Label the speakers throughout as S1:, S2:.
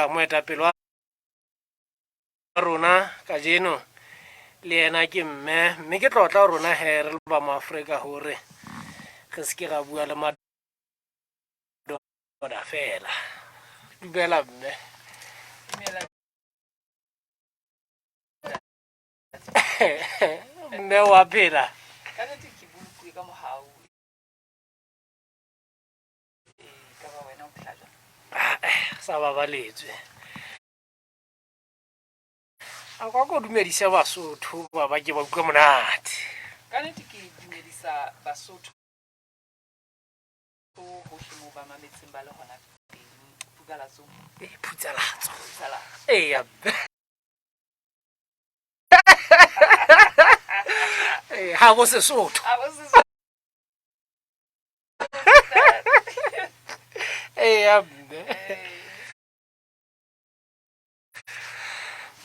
S1: Moetapele wa rona kajeno le yena ke mme, mme ke tlotla rona he re le ba mo Afrika hore re se ke ra bua le madoda fela. Dumela mme.
S2: Dumela.
S1: Mme wa phela?
S2: Ka nnete ke bolokuwe ka mohau. Ee, ka ba wena o phela jwang?
S1: Sa babaletswe. A kwa ko dumedise Basotho ba ba ke ba utlwe monate.
S2: Ka nnete ke dumedisa Basotho hohle moo ba mametseng ba le hona teng. Phutsalatso.
S1: Ee, phutsalatso.
S2: Phutsalatso.
S1: Ee, ee, ha bo Sesotho.
S2: Ha bo Sesotho.
S1: Ee, mme.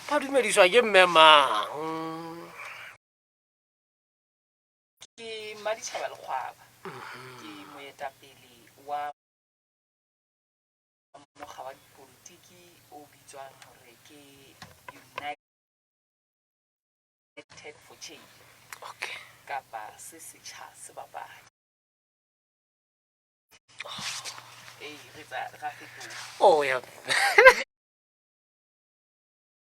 S1: Ba dumediswa ke mme mang?
S2: Ke Mmaditjhaba Lekgwaba. Ke moetapele wa mokga wa dipolitiki o bitswang hore ke United for Change.
S1: Okay.
S2: Kapa se setjha sebapadi. Ee, re tsa ra fetoha.
S1: Oh ya.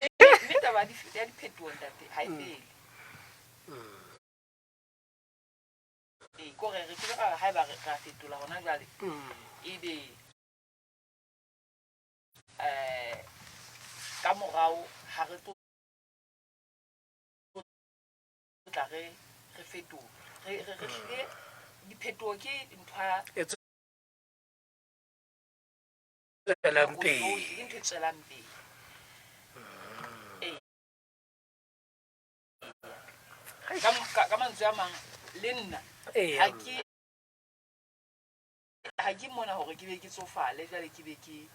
S2: Mme taba ya diphetoho ntate ha e fele. Ee, ke hore re kebe ra haeba re ra fetola hona jwale, ebe ka morao ha re tlo tla re re fetola. Re hlile diphetoho ke ntho
S1: e tswelang pele.
S2: Ke ntho e tswelang pele. Ee. Ka mantswe a mang le nna
S1: Ee.
S2: Ha ke mona hore ke be ke tsofale jwale, ke be ke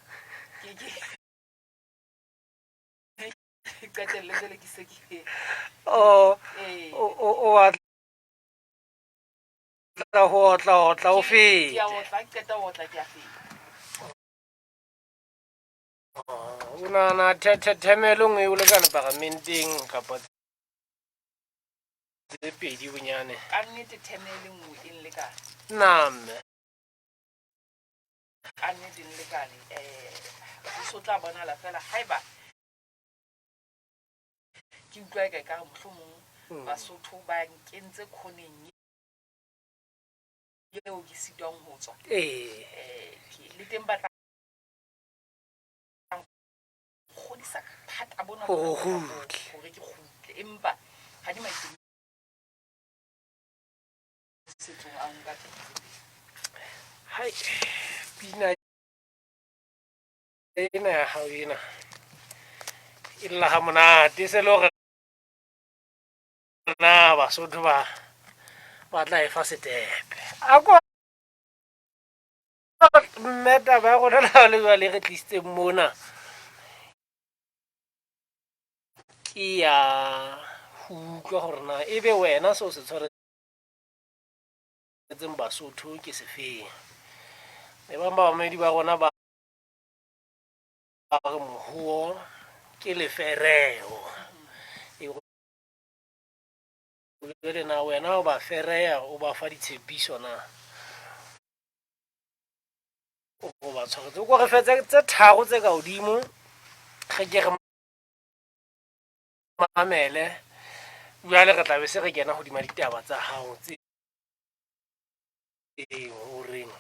S2: ke qetelle jwale ke se ke
S1: Oh,
S2: ee.
S1: O batla ho otla otla o
S2: Ke a
S1: fete.
S2: Otla, ke qeta ho otla ke a feta.
S1: O nahana themelo nngwe e o lekane paramenteng kapa tse pedi bonyane?
S2: Ka nnete theme e le nngwe e nlekane.
S1: Na mme?
S2: Ka nnete e nlekane. Ho so tla bonahala fela haeba ke utlwa eka ekare mohlomong Basotho ba nkentse khoneng eo ke sitwang ho tswa.
S1: Ee.
S2: Ke le teng ba tla kgodisa thata bona
S1: Hore o
S2: hore
S1: kgutle.
S2: Hore ke kgutle, empa ha di maikemisetsong a ho nka teng.
S1: Hai, pina ena ya hao ena e lla ha monate, se le hore na Basotho ba ba tla e fa setepe. A ko mme, taba ya rona la le jwale re tlisitseng mona ke ya ho utlwa hore na ebe wena seo se tshwaretseng Basotho ke sefeng. E bang bamamedi ba rona ba re mohoo ke lefereho. E jwale na wena o ba fereya, o ba fa ditshepiso, na o ba tshwaretse? O ko re fe tse tharo tse ka hodimo, re ke re mamele. Jwale re tla be se re kena hodima ditaba tsa hao tse horeng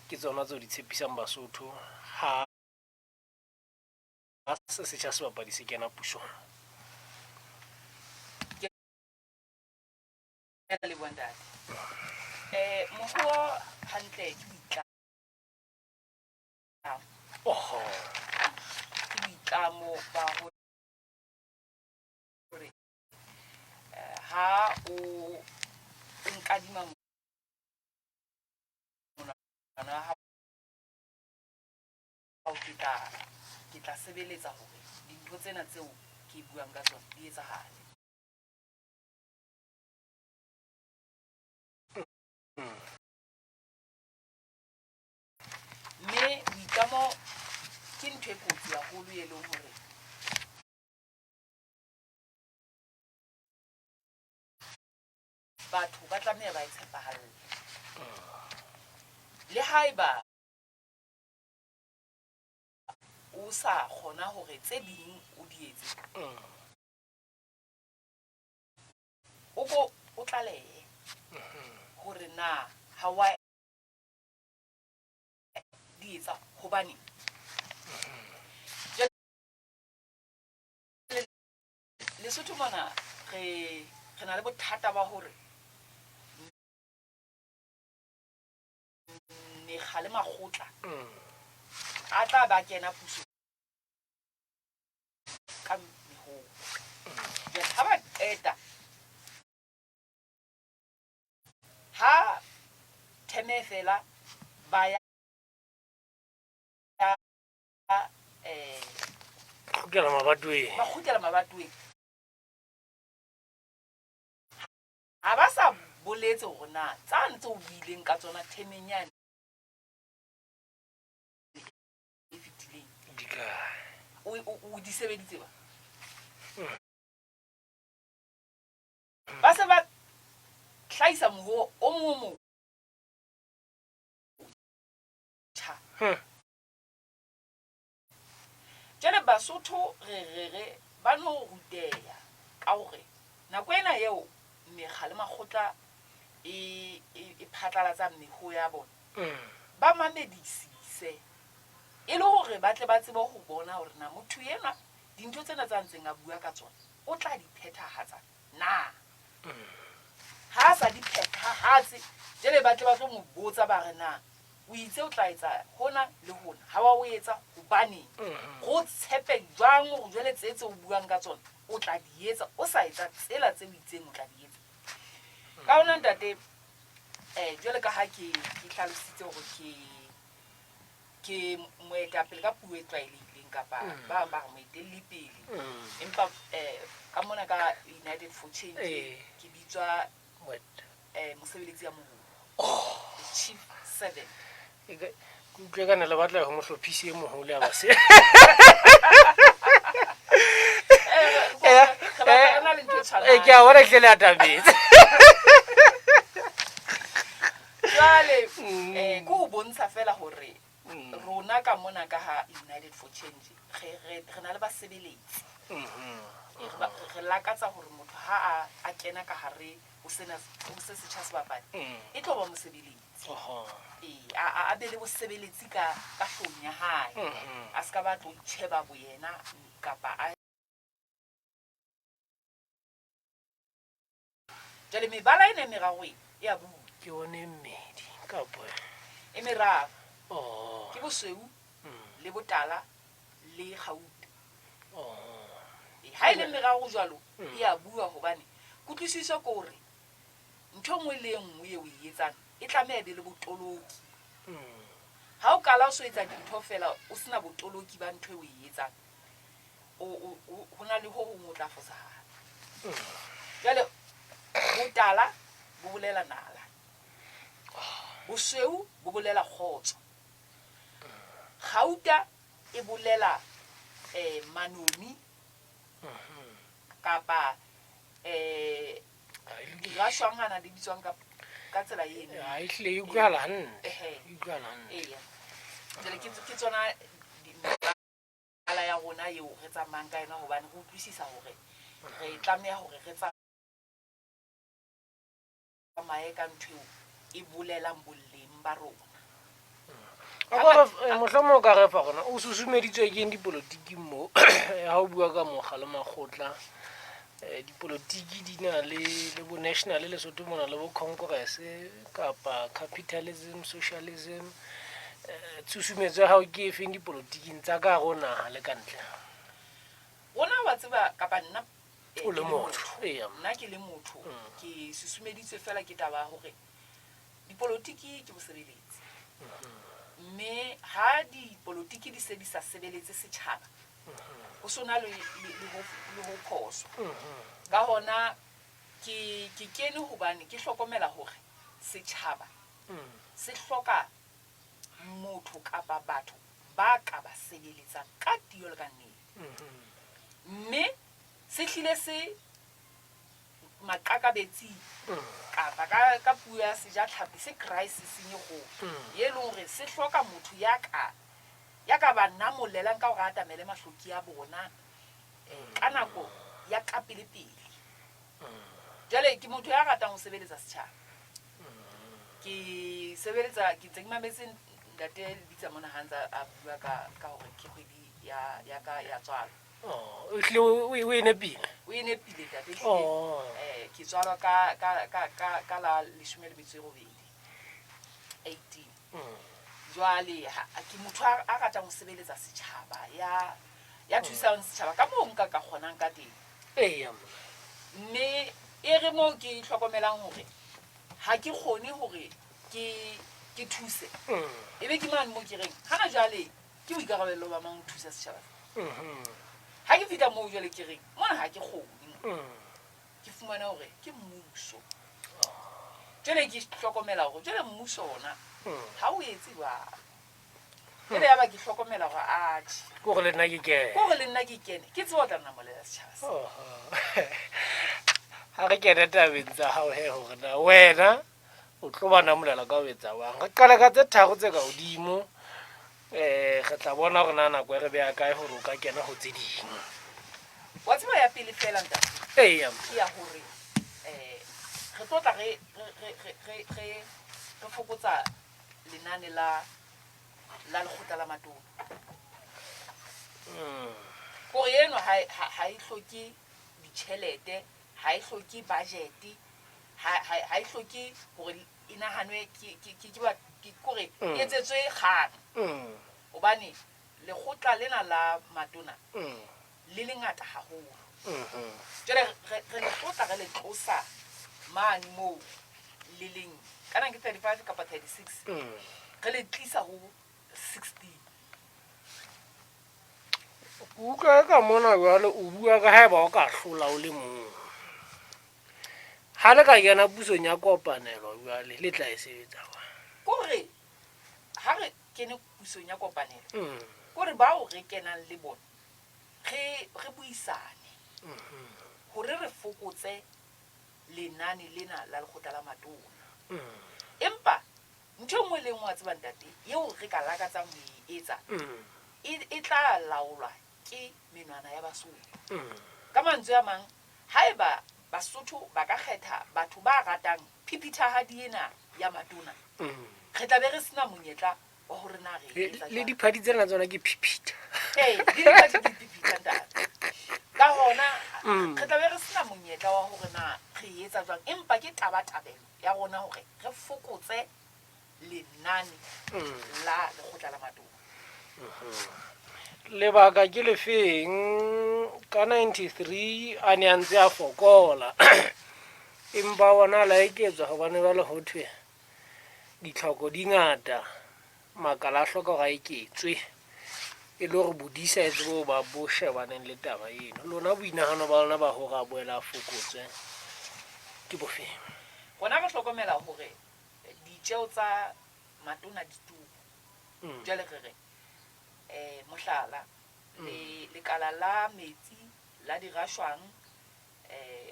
S1: ke tsona tseo di tshepisang Basotho ha se setjha sebapadi se kena pusong.
S2: Ke a leboha ntate. Mohoo hantle ke boitlamo.
S1: Oho.
S2: Ke boitlamo ba hore ha o nkadima monwana wa hao, ke tla sebeletsa hore dintho tsena tseo ke buang ka tsona di etsahale. Mme boitlamo ke Ke ntho e kotsi haholo e leng hore batho ba tlameha ba e tshepahalle. Le haeba o sa kgona hore tse ding o di etse, o ko o tlalehe hore na ha wa di etsa hobaneng. Jwale Lesotho mona re na le bothata ba hore mekga le makgotla a tla ba kena puso ka mehoo. Jwale ha ba qeta ha theme fela ba ya
S1: kgutlela mabatoweng,
S2: ba kgutlela mabatoweng, ha ba sa boletse hore na tsa ntse o buileng ka tsona themeng yane e fetileng
S1: di kae,
S2: o di sebeditse ba ba se ba hlahisa moho o mong o motjha. Jwale Basotho re ba no ruteha ka hore nako ena eo mekga le makgotla e phatlalatsang meho ya bona, ba mamedisise e le hore ba tle ba tsebe ho bona hore na motho enwa dintho tsena tsa ntseng a bua ka tsona o tla di phethahatsa na. Ha a sa di phethahatse, jwale ba tle ba tlo mo botsa ba re na o itse o tla etsa hona le hona, ha wa o etsa hobaneng? Go tshepe jwang hore jwale tse tse o buang ka tsona o tla di etsa, o sa etsa tsela tse o itseng o tla di etsa. Ka hona ntate, jwale ka ha ke hlalositse hore ke moetapele ka puo e tlwaelehileng kapa ba bang ba re moetelli pele, empa ka mona ka United for Change ke bitswa mosebeletsi ya moholo, chief servant.
S1: Ke utlwe ka ne le batla ho mohlophisi e moholo ya base. Ke a bona hle le atametse.
S2: Jwale ke ho bontsha fela hore rona ka mona ka ha United for Change re na le basebeletsi. Re lakatsa hore motho ha a kena ka hare ho sena ho se setjha sebapadi, e tlo ba mosebeletsi. A be le bosebeletsi ka hlong ya hae. A ska ba tlo itjheba boyena kapa a. Jwale mebala ena e meraro e ya bua.
S1: Ke one e mmedi kapa
S2: e meraro. Ke bosweu le botala le kgauta. Ha e le meraro jwalo e ya bua hobane kutlwisiso ke hore ntho e nngwe le e nngwe eo o e etsang e tlameha e be le botoloki. Ha o kala o so etsa dintho fela o sena botoloki ba ntho eo o e etsang, ho na le ho hong o tla fosahala. Jwale botala bo bolela nala, bosweu bo bolela kgotso, kgauta e bolela manoni kapa dirashwangana di bitswang ka tsela eno.
S1: E hlile e utlwahala hantle. E utlwahala hantle.
S2: Eya. Jwale ke tsona mebala ya rona eo re tsamayang ka yona hobane re utlwisisa hore re tlameha hore re tsamaye ka ntho eo e bolelang boleng ba rona.
S1: Mohlomong o ka re fa rona o susumeditswe ke eng dipolotiking mo ha o bua ka mokga le makgotla, dipolotiki di na le bo national Lesotho mona le bo congress kapa capitalism, socialism. Tshusumetso ya hao ke efeng dipolotiking tsa ka hare ho naha le ka ntle?
S2: Rona wa tseba kapa nna
S1: o le motho,
S2: nna ke le motho ke susumeditswe fela ke taba ya hore dipolotiki ke bosebeletsi. Mme ha dipolotiki di se di sa sebeletse setjhaba, ho sona le ho phoso. Ka hona ke kene hobane ke hlokomela hore setjhaba se hloka motho kapa batho ba ka ba sebeletsang ka tiyo le ka nnete. Mme se hlile se maqakabetsing kapa ka puo ya sejatlhapi se crisiseng e kgolo, e leng hore se hloka motho ya ka ba namolelang ka hore a atamele mahloki a bona ka nako ya ka pele-pele. Jwale ke motho ya ratang ho sebeletsa setjhaba. Ke sebeletsa, ke ntse ke mametse ntate Lebitsa mona ha ntse a bua ka hore ke kgwedi ya ka ya tswalo.
S1: Oh, o hlile o e nepile.
S2: O e nepile ntate, ehlile. Ke tswalwa ka la 18, 18. Jwale ke motho a ratang ho sebeletsa setjhaba, ya thusang setjhaba ka moo nka ka kgonang ka teng.
S1: Eya.
S2: Mme e re moo ke hlokomelang hore ha ke kgone hore ke thuse. E be ke mane moo ke reng hana jwale ke boikarabello ba mang ho thusa setjhaba. Ha ke fihla moo jwale ke reng mona ha ke kgone. Ke fumana hore ke mmuso. Jwale ke hlokomela hore jwale mmuso ona ha o etse jwalo. Jwale ya ba ke hlokomela hore atjhe.
S1: Ke hore le nna ke kene.
S2: Ke hore le nna ke kene. Ke tsebe ho tla namolela setjhaba se.
S1: Ha re kene tabeng tsa hao he hore na wena o tlo ba namolela ka ho etsa jwang. Re qale ka tse tharo tse ka hodimo. Re tla bona hore na nako e re beha kae hore o ka kena ho tse ding.
S2: Wa tseba ya pele feela ntate?
S1: Eya.
S2: Ke ya hore, re tlo tla re fokotsa lenane la lekgotla la matona. Hore eno ha e hloke ditjhelete, ha e hloke budget, ha e hloke hore e nahanwe ke kore e etsetswe kgang. Hobane lekgotla lena la matona le lengata haholo. Jwale re le tlotla, re le tlosa mane moo le leng, kana ke 35 kapa 36. Re le tlisa ho 16.
S1: Ke utlwa ka mona jwale o bua ka haeba o ka hlola o le mong. Ha le ka kena pusong ya kopanelo jwale le tla e sebetsa jwang?
S2: Kore ha re kene pusong ya kopanelo, kore bao re kenang le bona re buisane hore re fokotse lenane lena la lekgotla la matona. Empa ntho e nngwe le e nngwe wa tseba ntate eo re ka lakatsang ho e etsa, e tla laolwa ke menwana ya Basotho. Ka mantswe a mang, haeba Basotho ba ka kgetha batho ba ratang phiphithahadi ena ya matona, re tla be re sena monyetla wa hore na re etsa
S1: Le
S2: jwang.
S1: diphadi tsena tsona ke phiphitha.
S2: Ee, le diphadi ke phiphitha ntate. Ka hona, re tla be re sena monyetla wa hore na re etsa jwang, empa ke tabatabelo ya rona hore re fokotse lenane la lekgotla la matona.
S1: Lebaka ke lefeng? Ka 93 a ne a ntse a fokola. Empa ona a la eketswa hobane jwale ho thwe ditlhoko di ngata, makala a hloka hore a eketswe e le hore bodisa e tsebe ho ba bo shebaneng le taba eno. Lona boinahano ba lona ba hore a boele a fokotswe ke bofeng?
S2: Rona re hlokomela hore ditjeo tsa matona di turu. Jwale re re, mohlala, lekala la metsi, la dirashwang,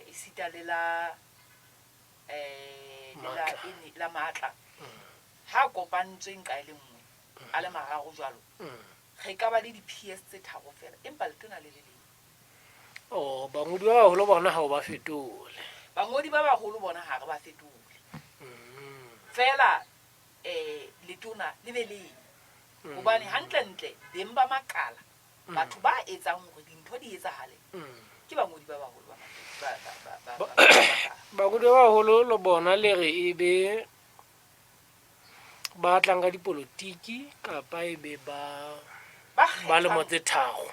S2: esita le la, le la
S1: Matla.
S2: ene, la matla. Ha kopantswe nqa e le nngwe, a le mararo jwalo, re ka ba le di-P S tse tharo feela, empa letona le le leng.
S1: Oh, bangodi ba baholo bona ha o ba fetole.
S2: Bangodi ba baholo bona ha re ba fetole. Feela, letona le be leng. Hobane hantlentle beng ba makala, batho ba etsang hore dintho di etsahale, ke bangodi ba baholo ba makala.
S1: Bangodi ba baholo le bona le re e be ba tlang ka dipolotiki kapa e be
S2: Ba
S1: ba lemo
S2: kgethwang.
S1: tse tharo.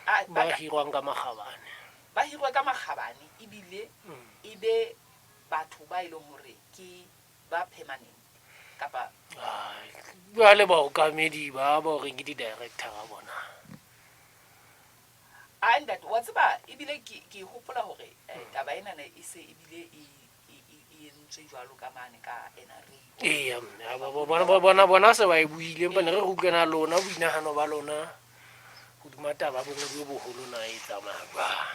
S2: A,
S1: Ba
S2: ba ka
S1: hirwang ka makgabane.
S2: Ba hirwa ka makgabane ebile e be batho ba e leng hore ke ba permanent kapa
S1: Ai, jwale baokamedi ba ba horeng ke di-director a bona.
S2: A ntate, wa tseba ebile ke hopola hore, taba ena ne e se ebile e entswe jwalo ka mane ka NRA.
S1: Eya mme, a bona se ba e buile, empa ne re re utlwe na lona boinahano ba lona hodima taba ya bongodi bo boholo na e tsamaya jwang.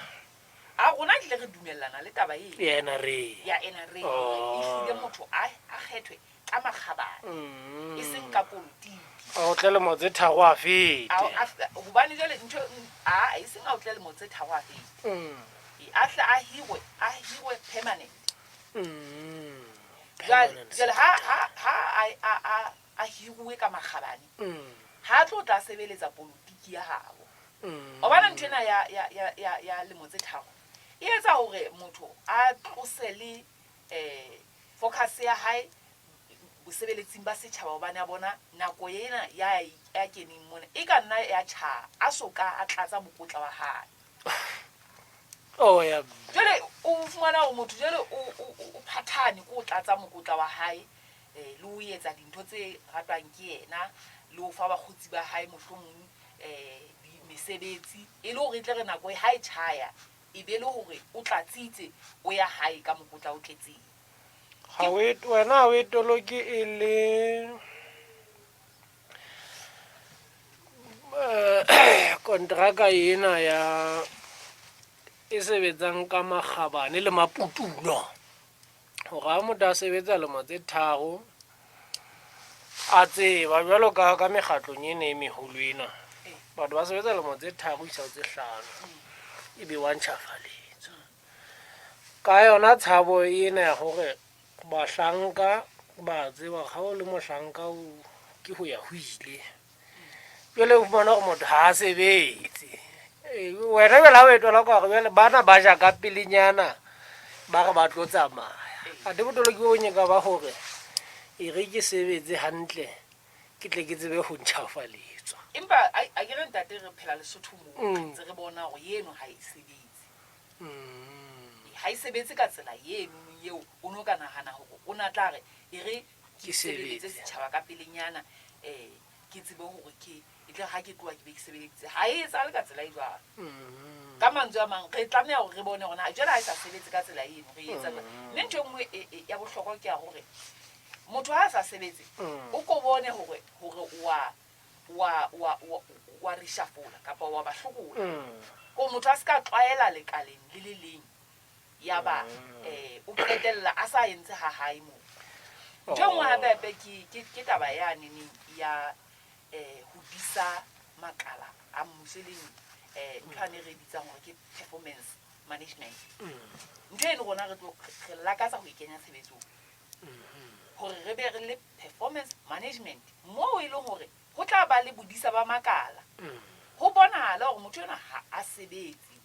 S2: A rona hlile re dumellana le taba eo.
S1: Ya NRA.
S2: Ya NRA, hore ehlile motho a kgethwe ka makgabane, e seng ka politiki.
S1: A otle lemo tse tharo a fete.
S2: Hobane jwale ntho a e seng a otle lemo tse tharo a fete. A hle a hirwe, a hirwe permanent. Jwale, jwale ha ha ha a a a hiruwe ka makgabane, ha tlo tla sebeletsa politiki ya habo. Hobane ntho ena ya ya ya ya ya lemo tse tharo e etsa hore motho a tlose le focus ya hae bosebeletsing ba setjhaba, hobane a bona nako ena ya ya keneng mona e ka nna ya tjha a so ka a tlatsa mokotla wa hae.
S1: Oh ya.
S2: Jwale o fumana hore motho jwale o phathane ko o tlatsa mokotla wa hae, le o etsa dintho tse ratwang ke yena, le ho fa bakgotsi ba hae mohlomong mesebetsi, e le hore e tle re nako ha e tjhaya e be le hore o tlatsitse o ya hae ka mokotla o tletseng.
S1: Ha o e, wena ha o e toloke e le kontraka ena ya e sebetsang ka makgabane le maputulo, hore ha motho a sebetsa lemo tse tharo a tseba jwalo ka mekgatlong ena e meholo ena, batho ba sebetsa lemo tse tharo isa ho tse hlano, ebe wa ntjhafaletswa ka yona tshabo ena ya hore bahlanka ba tseba ha o le mohlanka o ke ho ya ho ile. Jwale o fumana hore motho ha a sebetse. Wena jwale ha o e thola ka hore jwale bana ba ja ka pelenyana ba re ba tlo tsamaya. Athe botoloki bo bonyeka ba hore e re ke sebetse hantle ke tle ke tsebe ho ntjhafaletswa.
S2: Empa a ke re ntate re phela Lesotho moo, re ntse re bona hore eno ha e sebetse. Ha e sebetse ka tsela eno eo o no ka nahana hore o na tla re e re ke sebeletse setjhaba ka pelenyana, ke tsebe hore ke e tle ha ke tloha ke be ke sebeleditse. Ha e etsahale ka tsela e jwalo. Ka mantswe a mang re tlameha hore re bone hore na jwale ha e sa sebetse ka tsela eno re etsa jwang. Mme ntho e nngwe ya bohlokwa ke ya hore motho ha a sa sebetse o ko bone hore hore wa wa wa wa reshuffle kapa wa ba hlokola. Ko motho a se ka tlwaela lekaleng le le leng ya ba o qetella a sa entse ha hae moo. Ntho e nngwe hape hape ke taba ya neneng ya ho disa makala a mmuso, e leng ntho ane re bitsang hore ke performance management. Ntho eno rona re tlo re lakatsa ho e kenya tshebetsong hore re be re le performance management moo e leng hore ho tla ba le bodisa ba makala, ho bonahala hore motho enwa ha a sebetse.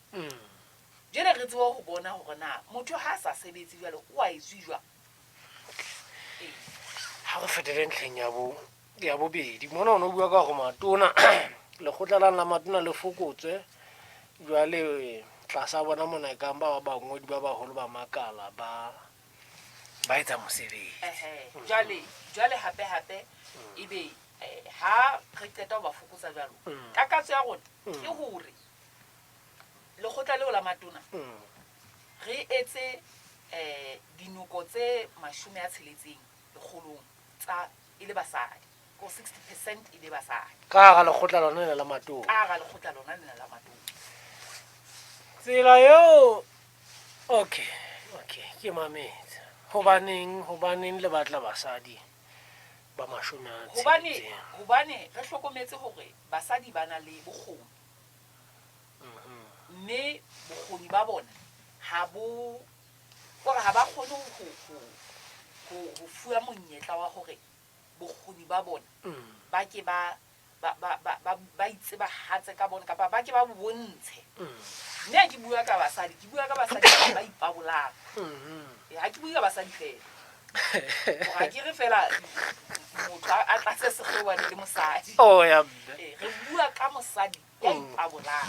S2: Jwale re tsebe ho bona hore na motho ha a sa sebetse jwale o a etswe jwang.
S1: Ha re fetele ntlheng ya bo ya bobedi mona, o no bua ka hore matona lekgotla la la matona le fokotswe jwale tlasa bona mona e kang ba bangodi ba baholo ba makala ba ba etsa mosebetsi.
S2: Jwale jwale hape hape ebe ha re qeta ho ba fokotsa jwalo, takatso ya rona ke hore lekgotla leo la matona re etse dinoko tse 60 lekgolong tsa e le basadi, ko 60% e be basadi
S1: ka hara lekgotla lona lena la matona,
S2: ka hara lekgotla lona lena la matona.
S1: Tsela eo, okay, okay, ke mametse. Hobaneng le batla basadi ba 60?
S2: Hobane re hlokometse hore basadi ba na le bokgoni, mme bokgoni ba bona ha bo kore ha ba kgone ho fuwa monyetla wa hore bokgoni ba bona ba ke ba ba itsebahatse ka bona kapa ba ke ba bontshe. Mme ha ke bua ka basadi, ke bua ka basadi ba ipabolang. Ha ke bue ka basadi fela, ha ke re fela motho a tlatse sekgewane le mosadi.
S1: Oh ya.
S2: Re bua ka mosadi ya ipabolang.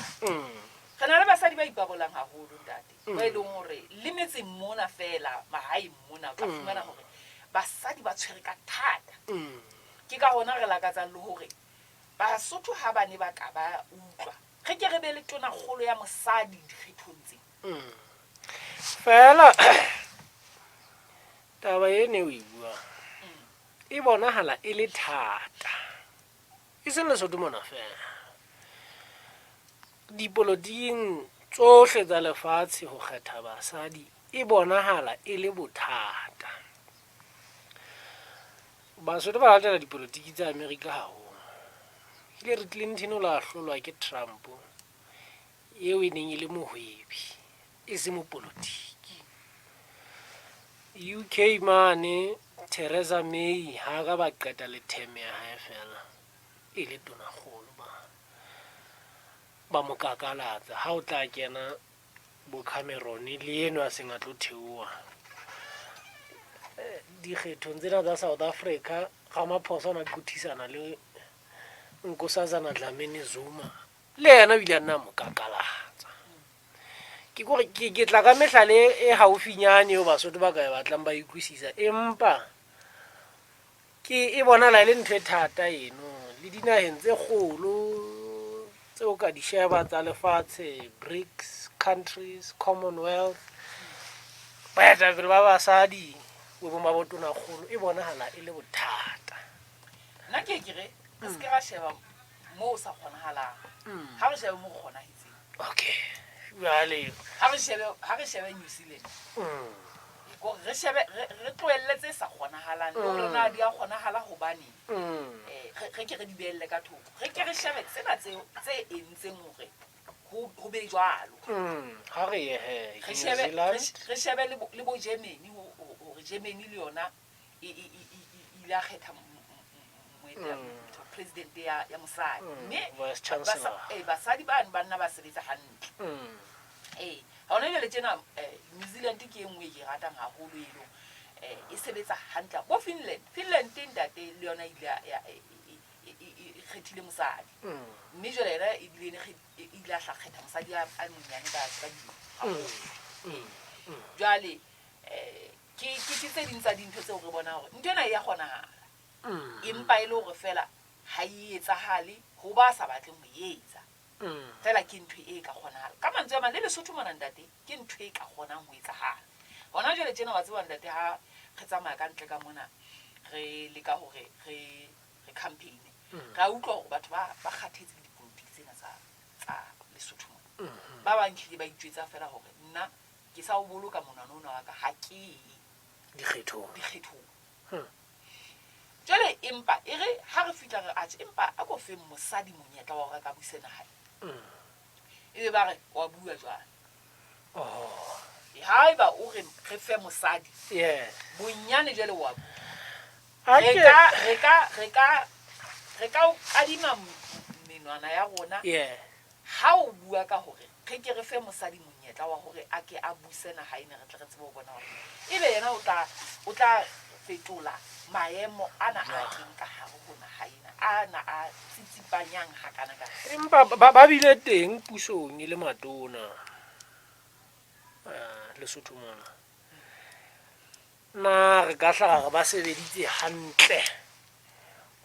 S2: Re na le basadi ba ipabolang haholo ntate, ba e leng hore le metseng mona fela mahaeng mona o tla fumana hore basadi ba tshwere ka thata. Ke ka hona re lakatsang le hore Basotho ha ba ne ba ka ba utlwa, re ke re be le tonakgolo ya mosadi dikgethong tse.
S1: Fela Taba ene o e buang e bonahala e le thata, e seng Lesotho mona feela. Dipolotiking tsohle tsa lefatshe ho kgetha basadi e bonahala e le bothata. Basotho ba latela dipolotiki tsa Amerika haholo. Hillary Clinton o la hlolwa ke Trump eo e neng e le mohwebi e se mopolotiki. UK mane Theresa May ha ka ba qeta le term ya hae feela e le tonakgolo ba ba mo kakalatsa ha o tla kena bo Cameron le eno a seng a tlo theoha. Dikgethong tsena tsa South Africa Ramaphosa o na qothisana le Nkosazana Dlamini Zuma le yena o ile a nna a mo kakalatsa. Ke kore ke tla ka mehlala e haufinyane eo Basotho ba ka e batlang ba e utlwisisa, empa ke e bonahala e le ntho e thata eno le dinaheng tse kgolo tseo ka di sheba tsa lefatshe, BRICS countries, Commonwealth, baetapele ba basadi boemong ba botonakgolo e bonahala e le bothata.
S2: Nna ke ke re re se ke ra sheba moo o sa kgonahalang, ha re shebe moo go kgonahetseng.
S1: Okay, jwale
S2: Ha re shebe ha re shebe New Zealand. Kore re shebe re tlohelle tse sa kgonahalang le hore na di a kgonahala hobaneng. Re ke re di behelle ka thoko. Re ke re shebe tsena tse tse entseng hore ho be jwalo.
S1: Ha re ye he
S2: Re
S1: New
S2: shebe
S1: Zealand.
S2: re shebe le bo Germany hore Germany le yona e ile ya kgetha president ya mosadi. Mme
S1: Vice Chancellor.
S2: Basadi bano ba nna ba sebetsa hantle. Ee, ha hona jwale tjena New Zealand ke e nngwe e ke e ratang haholo eno. E sebetsa hantle. Bo Finland, Finland ntate le yona e ile ya e kgethile mosadi. Mme jwale yena ebile e ile a hla kgetha mosadi a monyane ka dilemo haholo. Jwale ke tse ding tsa dintho tseo re bonang hore ntho ena e ya kgonahala. Empa e le hore feela ha e etsahale ho ba sa batleng ho e etsa. Feela ke ntho e ka kgonahala. Ka mantswe a mang le Lesotho mona ntate ke ntho e ka kgonang ho etsahala. Hona jwale tjena wa tseba ntate ha re tsamaya ka ntle ka mona re leka hore re campaign. Re a utlwa hore batho ba kgathetse ke dipolotiki tsena tsa Lesotho mona. Ba bang ehlile ba itjwetsa feela hore nna ke sa o boloka monwana ona wa ka ha ke ye
S1: Dikgethong.
S2: Dikgethong. Jwale empa e re ha re fihla re atjhe empa a ko feng mosadi monyetla wa hore a ka busa naha. Ebe ba re wa bua jwale. Haeba o re re fe mosadi. Bonyane jwale wa bua. Re ka o kadima menwana ya rona. Ha o bua ka hore re ke re fe mosadi monyetla wa hore a ke a buse naha ena re tle re tsebe ho bona hore ebe yena o tla fetola maemo ana a teng ka hare ho naha ena, ana a tsitsipanyang hakana ka.
S1: Empa ba bile teng pusong e le matona Lesotho mona. Na re ka hla re ba sebeditse hantle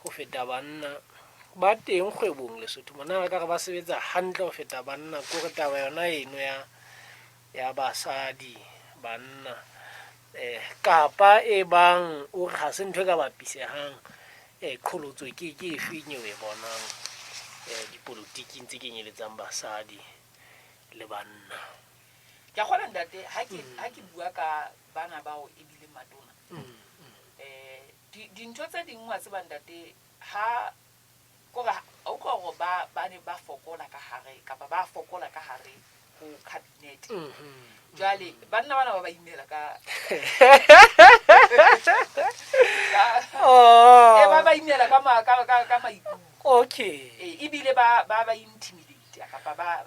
S1: ho feta banna ba teng kgwebong Lesotho mona? Re ka re ba sebetsa hantle ho feta banna? Kore taba yona eno ya basadi banna kapa e bang o re ha se ntho e ka bapisehang, qholotso ke efeng eo e bonang dipolotiking tse kenyeletsang basadi le banna?
S2: Ke a kgolwa ntate ha ke bua ka bana bao e bileng matona. Dintho tse ding wa tseba ntate ha kore o utlwa hore ba ne ba fokola ka hare kapa ba fokola ka hare ho cabinet. Jwale banna bana ba ba imela ka ba ba imela ka ka maikutlo.
S1: Okay.
S2: Ebile ba ba intimidate kapa ba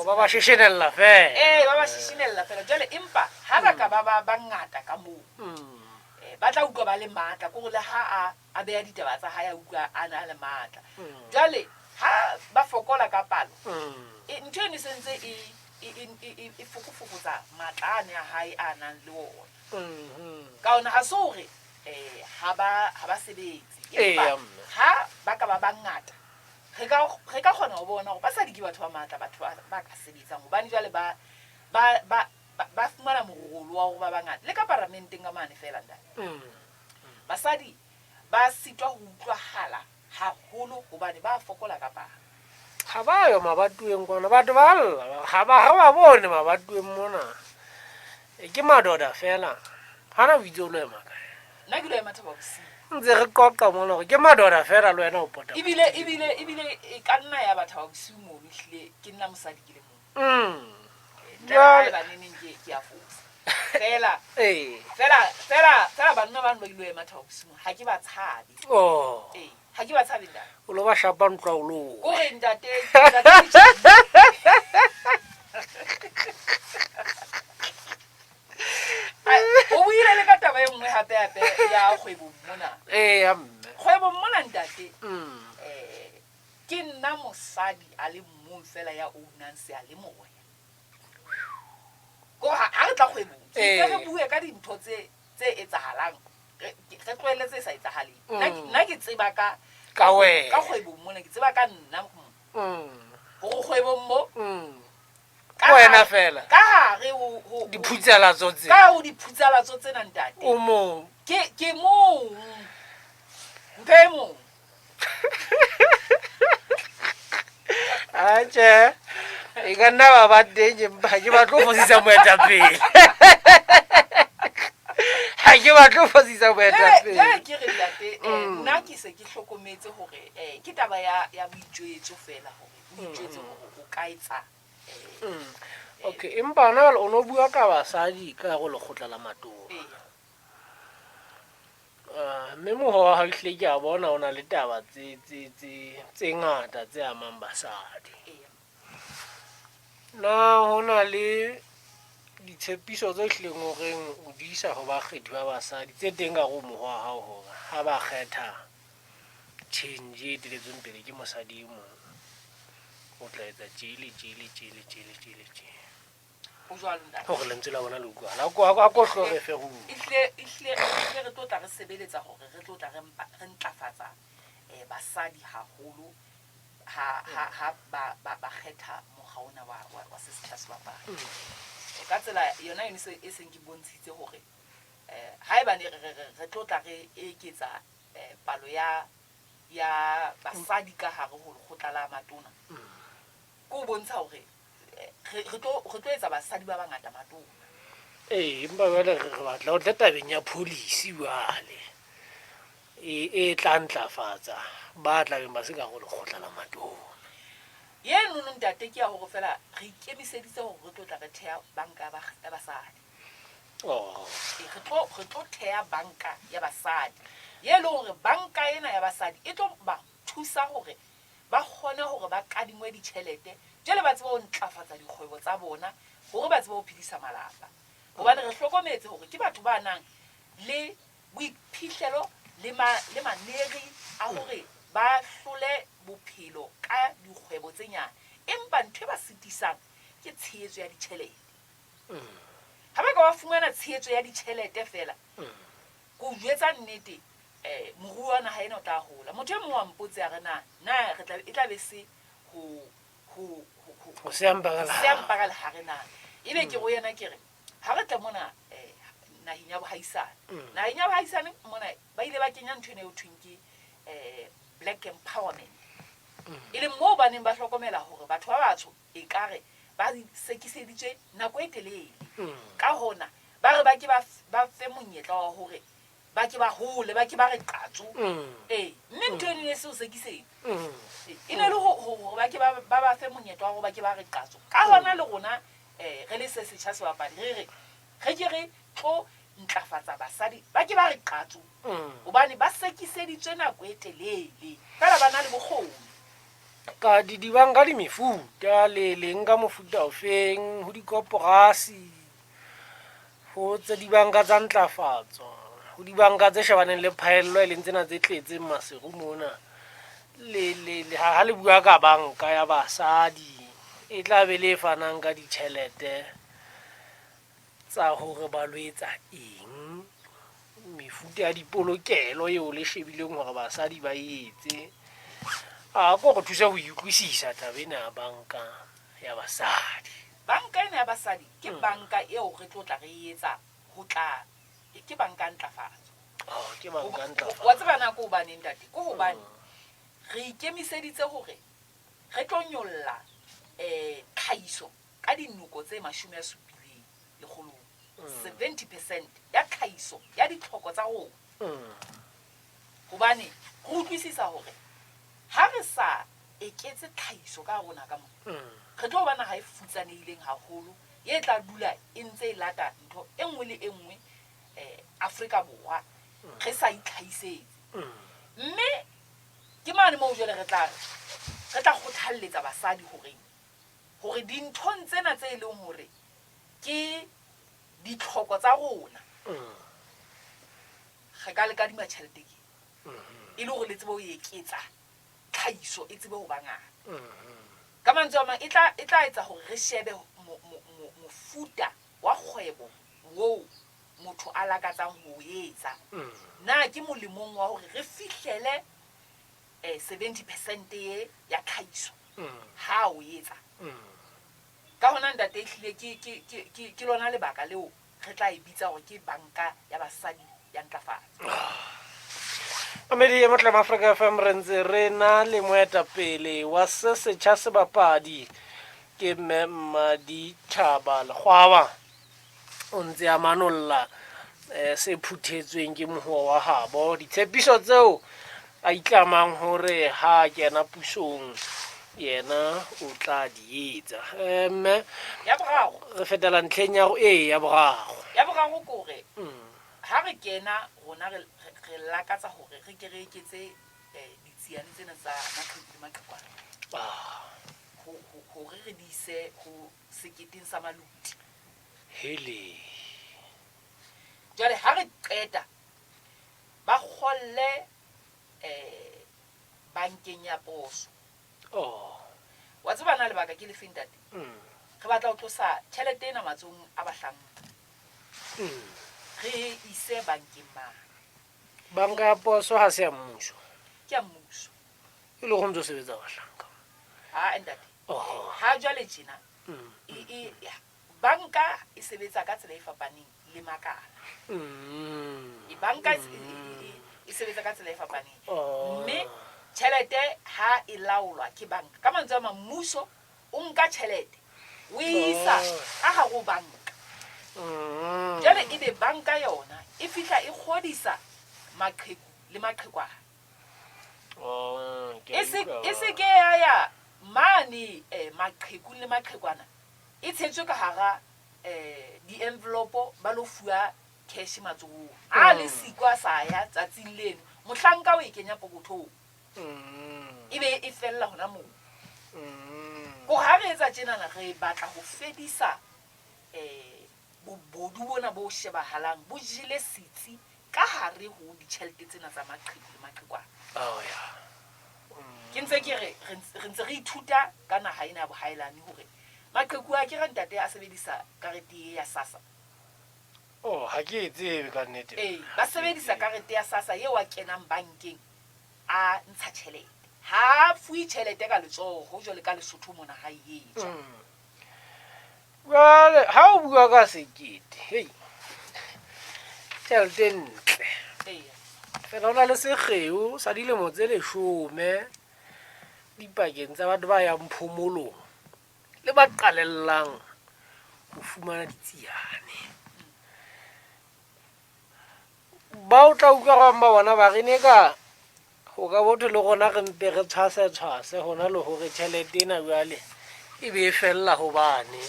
S1: ba ba shishinella fela.
S2: Ba ba shishinella fela. Jwale empa ha ba ka ba ba ngata ka moo. Ba tla utlwa ba le matla kore le ha a beha ditaba tsa hae a utlwa a na le matla. Jwale ha ba fokola ka palo, ntho eno e sentse e fokofokotsa matla ane a hae a nang le ona. Ka hona ha se hore ha ba sebetse. Empa ha ba ka ba bangata, re ka kgona ho bona hore basadi ke batho ba matla, batho ba ka sebetsang. Hobane jwale ba ba fumana morolo wa hore ba bangata le ka paramenteng ka mane fela ntate. Basadi ba sitwa ho utlwahala haholo hobane ba fokola ka palo.
S1: Ga ba yo mabatoweng kwana, batho ba lla, ga ba ga ba bone mabatoweng mona. E ke madoda fela. Gana o itse o lo ema kae?
S2: Nna ke lo ema Thaba Bosiu.
S1: Ntse re qoqa mona gore ke madoda fela le wena o pota.
S2: Ebile e ka nna ya batho ba bosiu mono, ehlile ke nna mosadi ke le mong. Ntle le
S1: Jwale-
S2: haeba neneng ke a fosa. Fela,
S1: Ee.
S2: fela, fela, fela banna ba no ba ilo ema Thaba Bosiu, ha ke ba tshabe.
S1: Oh.
S2: Ee, ha ke ba tshabe ntate.
S1: O lo ba shapa ntlo o lo.
S2: Kore ntate, ntate ke tjhehile. Ai, o buile le ka taba e nngwe hape hape ya kgwebong mona.
S1: Ee, ya mme.
S2: Kgwebong mona ntate, ke nna mosadi a le mong fela ya ownang seyalemoya. Ko ha re tla kgwebong, ke itse re bue ka dintho tse etsahalang, re tlohelle tse sa etsahaleng. Nna ke tseba ka
S1: Ka wena.
S2: Ka kgwebong mona, ke tseba ka nna. Hore kgwebong mo, ka
S1: Wena
S2: hare
S1: fela.
S2: Ka hare ho, ho, ho,
S1: Diphutsalatso tse.
S2: Ka hare ho diphutsalatso tsena ntate.
S1: O mong.
S2: Ke mong. Ntho e mong.
S1: Atjhe. E ka nna ba ba teng, empa ha ke batle ho fosisa moetapele. Ha ke batle ho fosisa moetapele.
S2: Jwale ke re ntate, nna ke se ke hlokometse hore, ke taba ya boitjwetso fela hore o itjwetse hore o ka etsa,
S1: Okay, empa hona jwale o no bua ka basadi ka hare ho lekgotla la matona.
S2: Ee.
S1: Mme moho wa hao ehlile ke a bona o na le taba tse ngata tse amang basadi.
S2: Ee.
S1: Na ho na le ditshepiso tse hlileng horeng o di isa ho bakgethi ba basadi tse teng ka hare ho moho wa hao hore ha ba kgetha change e eteletsweng pele ke mosadi e mong, o tla etsa tje le tje le tje le tje le tje le tje.
S2: Ho jwalo ntate.
S1: Hore lentswe la bona le utlwahala. A ko hlo re fe ruri.
S2: Ehlile re tlo tla re sebeletsa hore re tlo tla re ntlafatsa, basadi haholo ha ba kgetha mokga ona wa se setjha sebapadi. Ka tsela yona eno e seng ke bontshitse hore, haebane re tlo tla re eketsa, palo ya basadi ka hare ho lekgotla la matona. Ke ho bontsha hore, re tlo etsa basadi ba bangata matona.
S1: Ee, empa jwale re batla ho tla tabeng ya policy jwale. E tla ntlafatsa ba tlabeng ba se ka hare ho lekgotla la matona.
S2: Eno no ntate ke ya hore fela re ikemiseditse hore re tlo tla re theha banka ya basadi.
S1: Oh.
S2: Ee, re tlo theha banka ya basadi. Ye leng hore banka ena ya basadi e tlo ba thusa hore ba kgone hore ba kadingwe ditjhelete, jwale ba tsebe ho ntlafatsa dikgwebo tsa bona hore ba tsebe ho phedisa malapa. Hobane re hlokometse hore ke batho ba nang le boiphihlelo le maneri a hore ba hlole bophelo ka dikgwebo tse nyane, empa ntho e ba sitisang ke tshehetso ya ditjhelete. Ha ba ka ba fumana tshehetso ya ditjhelete fela, ke o jwetsa nnete, moruo wa naha ena o tla hola. Motho e mong wa mpotse a re na, na re tla, e tla be se ho, ho, ho, ho,
S1: Ho se ya mpa ka
S2: se ya
S1: lehare.
S2: mpa ka lehare na. Ebe ke ho yena ke re, ha re tle mona, naheng ya bohaisane. Naheng ya bohaisane mona ba ile ba kenya ntho ena eo thweng ke, black empowerment. E leng moo ba neng ba hlokomela hore batho ba batsho ekare ba sekiseditswe nako e telele. Ka hona ba re ba ke ba fe monyetla wa hore ba ke ba hole, ba ke ba re qatso. Ee, mme ntho eno e ne se ho sekisetsa. Ee, e ne le hore ba ke ba fe monyetla wa hore ba ke ba re qatso. Ka hona le rona, re le se setjha sebapadi, re re, re ke re tlo ntlafatsa basadi, ba ke ba re qatso. Hobane ba sekiseditswe nako e telele, fela ba na le bokgoni.
S1: Ka di dibanka di mefuta, le leng ka mofuta ofeng, ho dikoporasi, ho tse dibanka tsa ntlafatso, ho dibanka tse shebaneng le phaello e leng tsena tse tletseng Maseru mona. Ha le bua ka banka ya basadi, e tla be le e fanang ka ditjhelete tsa hore ba lo etsa eng, mefuta ya dipolokelo eo le shebileng hore basadi ba etse. A ko re thuse ho utlwisisa taba ena ya banka ya basadi.
S2: Banka ena ya basadi ke banka eo re tlo tla re e etsa ho tla, ke banka ya ntlafatso.
S1: Oh, ke banka ya ntlafatso.
S2: Wa tseba na ke hobaneng, ntate? Ke hobane re ikemiseditse hore re tlo nyolla tlhahiso ka dinoko tse 70, 70% ya tlhahiso ya ditlhoko tsa rona. Hobane re utlwisisa hore ha re sa eketse tlhahiso ka rona ka mona, re tlo ba naha e futsanehileng haholo, e tla dula e ntse e lata ntho e nngwe le e nngwe Afrika Borwa, re sa itlhahisetse. Mme ke mane moo jwale re tla kgothalletsa basadi hore dinthong tsena tse e leng hore ke ditlhoko tsa rona, re ka le kadima tjhelete ke e le hore le tsebe ho eketsa tlhahiso, e tsebe ho ba ngata. Ka mantswe a mang, e tla etsa hore re shebe mofuta wa kgwebo oo motho a lakatsang ho etsa. Na ke molemong wa hore re fihlele 70% e ya tlhahiso ha o etsa. Ka hona ntate, ehlile ke lona lebaka leo re tla e bitsa hore ke banka ya basadi ya ntlafatso.
S1: Mamedi e motle Afrika FM, re ntse re na le moetapele wa se setjha sebapadi, ke mme Mmaditjhaba Lekgwaba. O ntse a manolla se phuthetsweng ke mohoa wa habo, ditshepiso tseo a itlamang hore ha a kena pusong yena o tla di etsa. Mme
S2: ya boraro,
S1: re fetela ntlheng ya ya boraro.
S2: Ya boraro ke hore ha re kena rona re lakatsa hore re ke re eketse ditsiane tsena tsa maqheku le maqhekwana, hore re di ise ho seketeng sa maluti.
S1: Hele.
S2: Jwale ha re qeta ba kgolle bankeng ya poso.
S1: Oh.
S2: Wa tseba na lebaka ke lefe, ntate? Re batla ho tlosa tjhelete ena matsohong a bahlanka. Re ise bankeng mane.
S1: Banka ya poso ha se ya mmuso?
S2: Ke ya mmuso.
S1: E le go ntse o sebetsa bahlanka.
S2: Ha, ntate.
S1: Oh.
S2: Ha jwale tjena, banka e sebetsa ka tsela e fapaneng le makala. E banka e sebetsa ka tsela e fapaneng. Mme tjhelete ha e laolwa ke banka. Ka mantswe a mang, mmuso o nka tjhelete o e isa ka hare ho banka. Jwale ebe banka yona e fihla e kgodisa maqheku le maqhekwana. E se ke ya ya mane maqheku le maqhekwana e tshetswe ka hara di-envelope, ba lo fuwa cash matsohong. A le siko a sa ya tsatsing leno, mohlanka o e kenya pokothong. Ebe e fella hona moo. Ko ha re etsa tjenana, re batla ho fedisa bobodu bona bo shebahalang bo jele setsi ka hare ho ditjhelete tsena tsa maqheku le maqhekwana.
S1: Oh yeah.
S2: Ke ntse ke re re ntse re ithuta ka naha ena ya bohaelane hore maqheku a ke re ntate a sebedisa karete ya SASSA.
S1: Oh, ha ke e tsebe ka nnete.
S2: Ee, ba sebedisa karete ya SASSA eo a kenang bankeng a ntsha tjhelete. Ha fuwe tjhelete ka letsoho jwale ka Lesotho mona ha e etswa.
S1: Jwale ha o bua ka sekete, hei, tjhelete e ntle. Fela ho na le sekgeo sa dilemo tse 10 dipakeng tsa batho ba yang phomolong le ba qalellang ho fumana ditsiane. Ba o tla utlwa bang ba bona ba re ne ka ho ka botho le rona re mpe re tshwase tshwase hona le hore tjhelete ena jwale e be e fella hobane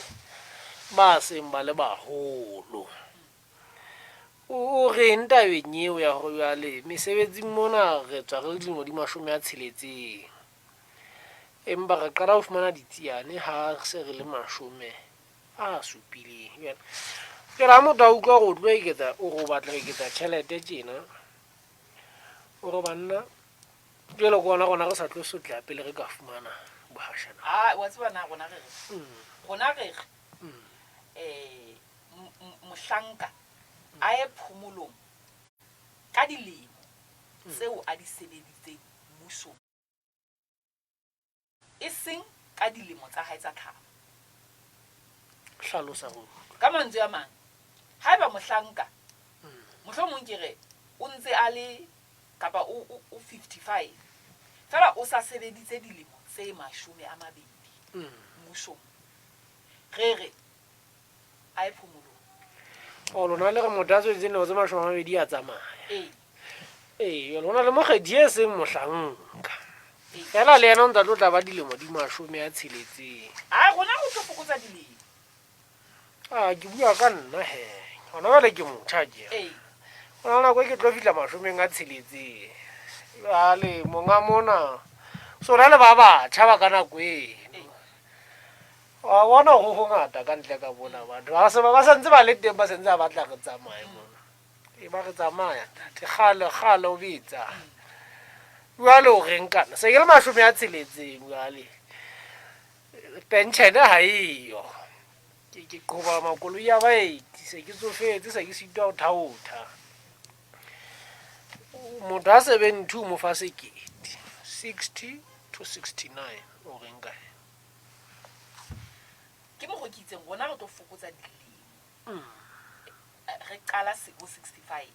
S1: ba seng ba le baholo. O reng tabeng eo ya hore jwale mesebetsing mona re tswa re le dilemo di 60, empa re qala ho fumana ditsiane ha se re le 70. Jwale ha motho a utlwa hore o tlo eketsa, o re o batla ho eketsa tjhelete tjena, o re banna jwale ke ona rona re sa tlo sotleha pele re ka fumana bohashana.
S2: Ah, wa tseba na rona re re. Rona re re. Mohlanka a ye phomolong ka dilemo tseo a di sebeditseng mmusong, e seng ka dilemo tsa hae tsa tlhaho.
S1: Hlalosa go.
S2: Ka mantswe a mang, haeba mohlanka mohlomong ke re o ntse a le kapa o 55 fela o sa sebeditse dilemo tse 20 mmusong, re re a ye phomolong.
S1: O lona le re motho a tswetse dilemo tse 20 a tsamaya.
S2: Ee.
S1: Ee, jwale ho na le mokgethi e seng mohlanka.
S2: Ee.
S1: Fela le yena o ntse a tlo tla ba dilemo di 60.
S2: A rona re tlo fokotsa dilemo.
S1: A ke bua ka nna he. Hona jwale ke motjha ke.
S2: Ee.
S1: Ho na le nako e ke tlo fihla 60. Jwale monga mona so na le ba batjha ba ka nako eno. Wa bona ho hongata ka ntle ka bona batho. Ba se ba santse ba le teng, ba santse ba batla re tsamaye mona. E ba re tsamaya ntate, kgale kgale o betsa. Jwale o reng kana? Se ke le 60 jwale. Pension ha eyo. Ke qoba makoloi a baeti, se ke tsofetse, se ke sitwa ho thaotha. Motho a 72 mo fa sekete. 60 to 69 o reng kae?
S2: Ke mo go ke itseng rona re tlo fokotsa dilemo. Re qala go 65.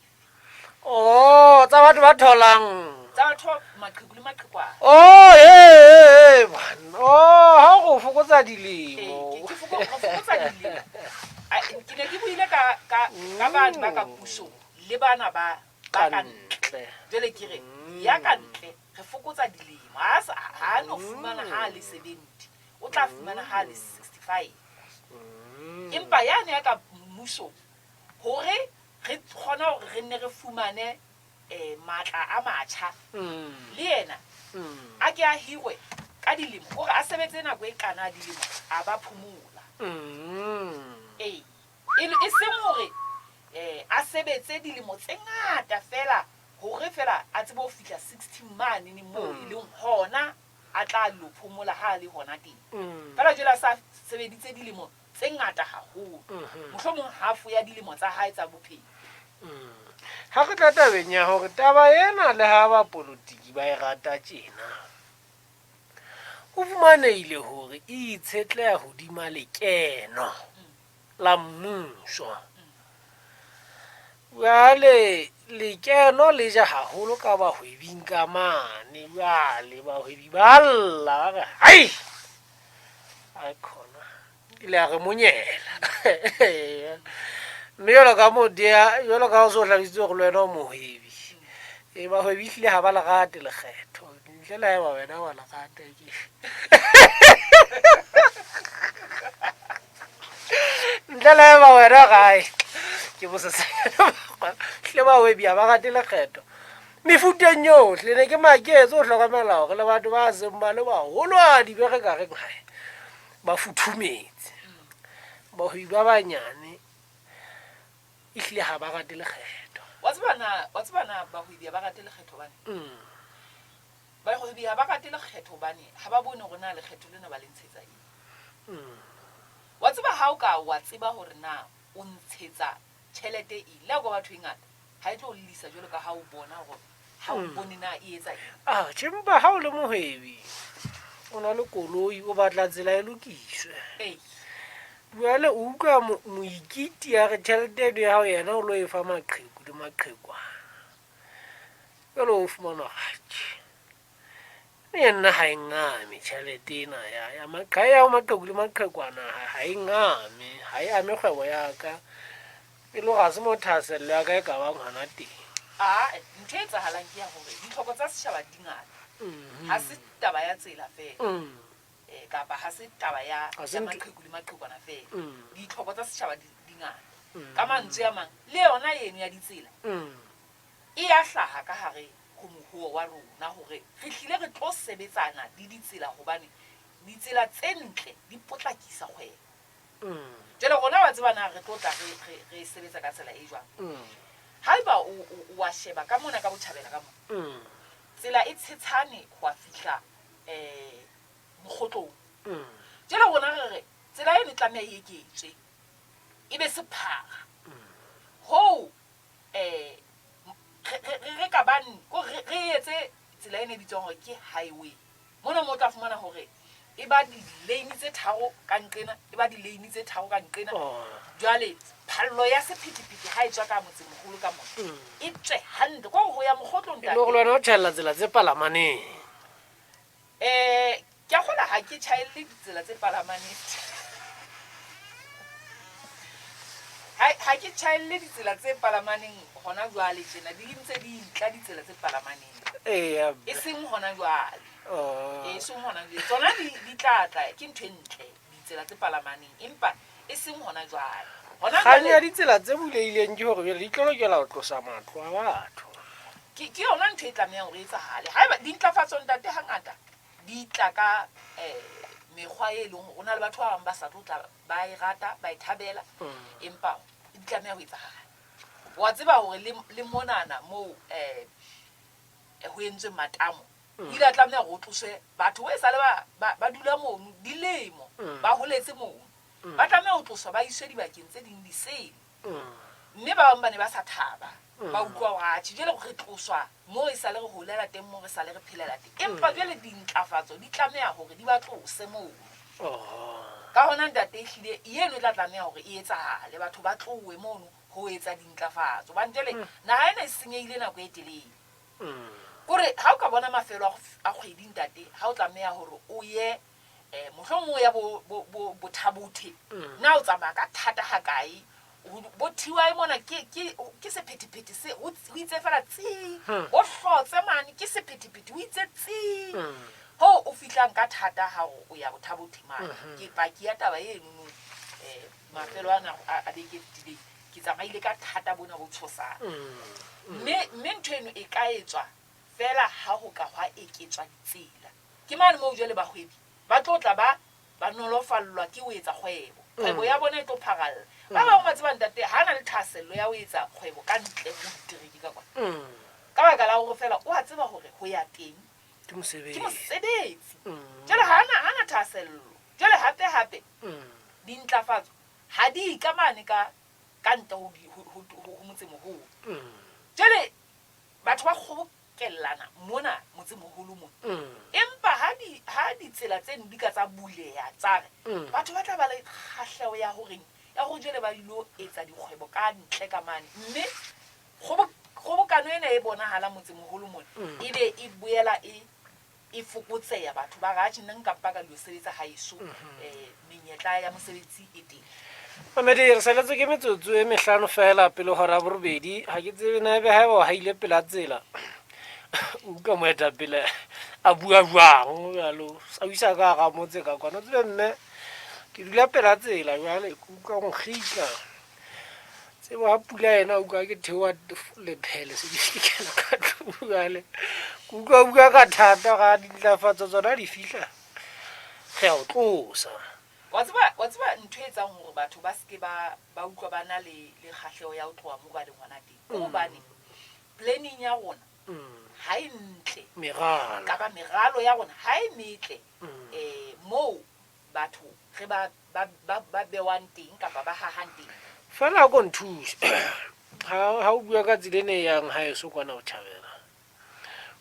S1: Oh, tsa batho ba tholang.
S2: Tsa batho maqheku le maqhekwana.
S1: Oh, hey, man. Oh, ha go fokotsa dilemo.
S2: Ke fokotsa dilemo. Ke ne ke buile ka ka ka batho ba ka pusong le bana ba ka ntle. Jwale ke re ya ka ntle re fokotsa dilemo. Ha no fumana ha le 70, o tla fumana ha le 65. Empa yane ya ka mmusong hore re kgona hore re nne re fumane matla a matjha le yena a ke a hirwe ka dilemo hore a sebetse nako e kana dilemo a ba phomola. Ee, e seng hore a sebetse dilemo tse ngata fela hore fela a tsebe ho fihla 60 mane ne moo e leng hona a tla lo phomola ha le hona teng. Fela jwale a sa sebeditse dilemo tse ngata haholo, mohlomong half ya dilemo tsa hae tsa bophelo.
S1: Ha re tla tabeng ya hore taba ena le ha ba politiki ba e rata tjena, ho fumanehile hore e itshetleha hodima lekeno la mmuso. Jwale lekeno le ja haholo ka bahwebing ka mane. Jwale bahwebi ba lla ba re hai, a khona ile a re monyela. Mme jwalo ka modea, jwalo ka o so hlalositse hore le wena o mohwebi. E bahwebi ehlile ha ba le rate lekgetho. Ntle le haeba wena wa le rata ke. Ntle le haeba wena gae. Ke bosesanyana hle bahwebi ha ba rate lekgetho. Mefuteng yohle ne ke maketse ho hlokomela hore le batho ba seng ba le baholo a di be re ka reng hae ba futhumetse. Bahwebi ba banyane ehlile ha ba rate lekgetho.
S2: Wa tseba na bahwebi ha ba rate lekgetho hobane? Bahwebi ha ba rate lekgetho hobane ha ba bone hore na lekgetho lena ba le ntshetsa eng. Wa tseba ha o ka wa tseba hore na o ntshetsa tjhelete eng, le ha o ka batho e ngata ha e tlo llisa jwalo ka ha o bona hore ha o bone na e etsa eng.
S1: Ah, tjhe, empa ha o le mohwebi o na le koloi, o batla tsela e lokiswe.
S2: Ee.
S1: Jwale o utlwa moikiti a re tjhelete eno ya hao yena o lo e fa maqheku le maqhekwana. Jwale o fumana hore atjhe, le nna ha e ngame tjhelete ena ya maqhe, ya maqheku le maqhekwana ha e ngame, ha e ame kgwebo ya ka. E le hore ha se mo thahasello ya ka e ka bang hona teng.
S2: Ah, ntho e etsahalang ke ya hore ditlhoko tsa setjhaba di ngata. Ha se taba ya tsela fela. Kapa ha se taba ya maqheku le maqhekwana fela. Ditlhoko tsa setjhaba di ngata. Ka mantswe a mang, le yona eno ya ditsela e ya hlaha ka hare ho mohuo wa rona hore re hlile re tlo sebetsana le ditsela hobane ditsela tse ntle di potlakisa kgwebo. Jwale rona wa tseba na re tlo tla re sebetsa ka tsela e jwang. Haeba o wa sheba ka mona ka botjhabela ka mona, tsela e tshetshane ho fihla mokgotlong. Jwale rona re re tsela eno e tlameha e eketswe, e be sephara. Hoo re ka bang ko re etse tsela ena e bitswang hore ke highway. Mona mo o tla fumana hore E ba di-lane tse tharo ka nqena, e ba di-lane tse tharo ka nqena.
S1: Oh.
S2: Jwale phallo ya sephethephethe ha e tswa ka motsemoholo ka mona, e tswe hantle ko ho ya mokgotlong.
S1: E le gore le wena o tjhaella tsela tse palamaneng.
S2: Ke a kgola ha ke tjhaelle ditsela tse palamaneng, ha ke tjhaelle ditsela tse palamaneng hona jwale tjena, di ntse di ntla ditsela tse palamaneng.
S1: Eya.
S2: E seng hona jwale.
S1: Oh.
S2: E seng hona jwale, tsona di tla tla, ke ntho e ntle ditsela tse palamaneng, empa e seng hona jwale, hona
S1: Kgang ya
S2: jwale.
S1: Ditsela tse bulehileng ke hore jwale di tlo lokela ho tlosa matlo a batho.
S2: Ke yona ntho e tlamehang hore e etsahale. Haeba dintlafatso, ntate, hangata di tla ka mekgwa e leng hore ho na le batho ba bang ba sa tlo tla ba e rata, ba e thabela, empa di tlameha ho etsahala. Wa tseba hore le monana moo ho entswe matamo, o ile a tlameha hore o tloswe batho o e sale ba dula mono dilemo, ba holetse mono, ba tlameha ho tloswa, ba iswe dibakeng tse ding disele. Mme ba bang ba ne ba sa thaba, ba utlwa hore atjhe, jwale re tloswa mo e sale re holela teng, mo re sale re phelela teng, empa jwale dintlafatso di tlameha hore di ba tlose moo.
S1: Oh.
S2: Ka hona, ntate, ehlile eno e tla tlameha hore e etsahale, batho ba tlowe mono ho etsa dintlafatso, hobane jwale naha ena e senyehile nako e telele. Kore ha o ka bona mafelo a kgwedi, ntate, ha o tlameha hore o ye mohlomong o ya bo Thabothe, na o tsamaya ka thata hakae? Bo thiwae mona ke sephethephethe se ho itse fela tsi, bo hlotse mane ke sephethephethe, ho itse tsi, ho o fihlang ka thata ha o ya boThabothe mane. Ke paki ya taba enono. Mafelo ana a beke e fetileng ke tsamaile ka thata bona bo tshosang. Mme ntho eno e ka etswa fela ha ho ka hwa eketswa ditsela. Ke mane moo jwale bahwebi ba tlo tla ba nolofallwa ke ho etsa kgwebo, kgwebo ya bona e tlo pharalla. Ba bangwe ba tseba, ntate, ha na le thahasello ya ho etsa kgwebo ka ntle ho ditereke ka kwana, ka baka la hore fela o a tseba hore ho ya teng
S1: ke mosebetsi.
S2: Ke mosebetsi. Jwale ha na thahasello. Jwale hape hape dintlafatso ha di ikamane ka ntle ho di- ho- ho ho motsemoholo. Jwale batho ba kgobokellana mona motsemoholo mona, empa ha ditsela tseno di ka tsa buleha, tsa re batho ba tla ba le kgahleho ya horeng ya hore jwale ba ilo etsa dikgwebo ka ntle ka mane, mme kgobokano ena e bonahala motsemoholo mona e be e boela e fokotseha. Batho ba re, atjhe, nna nka mpa ka dilo sebetsa haeso, menyetla ya mosebetsi e teng.
S1: Mamedi, re saletswe ke metsotso e 5 fela pele hora 8. Ha ke tsebe na ebe haeba o haile pela tsela, o utlwa moetapele a bua jwang jalo, a o isa ka hara motse ka kwana. O tsebe mme ke dula pela tsela, jwale ke utlwa nkgitla tsebo ha pula ena, utlwa ke theoha lephele, se ke kena ka tlung, jwale ke utlwa o bua ka thata ga dintlafatso tsona di fihla, re a o tlosa.
S2: Wa tseba ntho e etsang hore batho ba seke ba utlwa ba na le kgahleho ya ho tloha moo ba leng hona teng, ke hobane planning ya rona ha e ntle.
S1: Meralo.
S2: Kapa meralo ya rona ha e metle moo batho re ba bewang teng kapa ba hahang teng.
S1: Fela a ko nthuse, ha o bua ka tsela ene e yang haeso kwana botjhabela,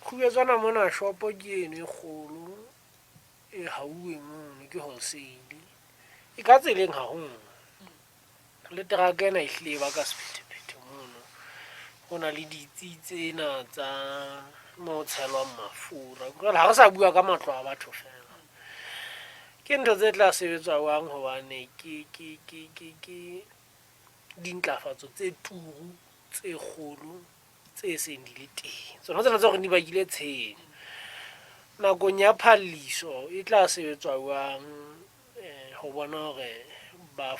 S1: kgubetswana mona, shopo ke eno e kgolo e hauweng mono, ke wholesale, e ka tseleng haholo, le teraka ena e hlile e baka sephethephethe mono. Ho na le ditsi tsena tsa mo tshelwang mafura. Jwale ha re sa bua ka matlo a batho fela, ke ntho tse tla sebetswa jwang? Hobane ke dintlafatso tse turu, tse kgolo, tse seng di le teng, tsona tsena tsa hore di bakile tshenyo nakong ya phalliso, e tla sebetswa jwang ho bona hore ba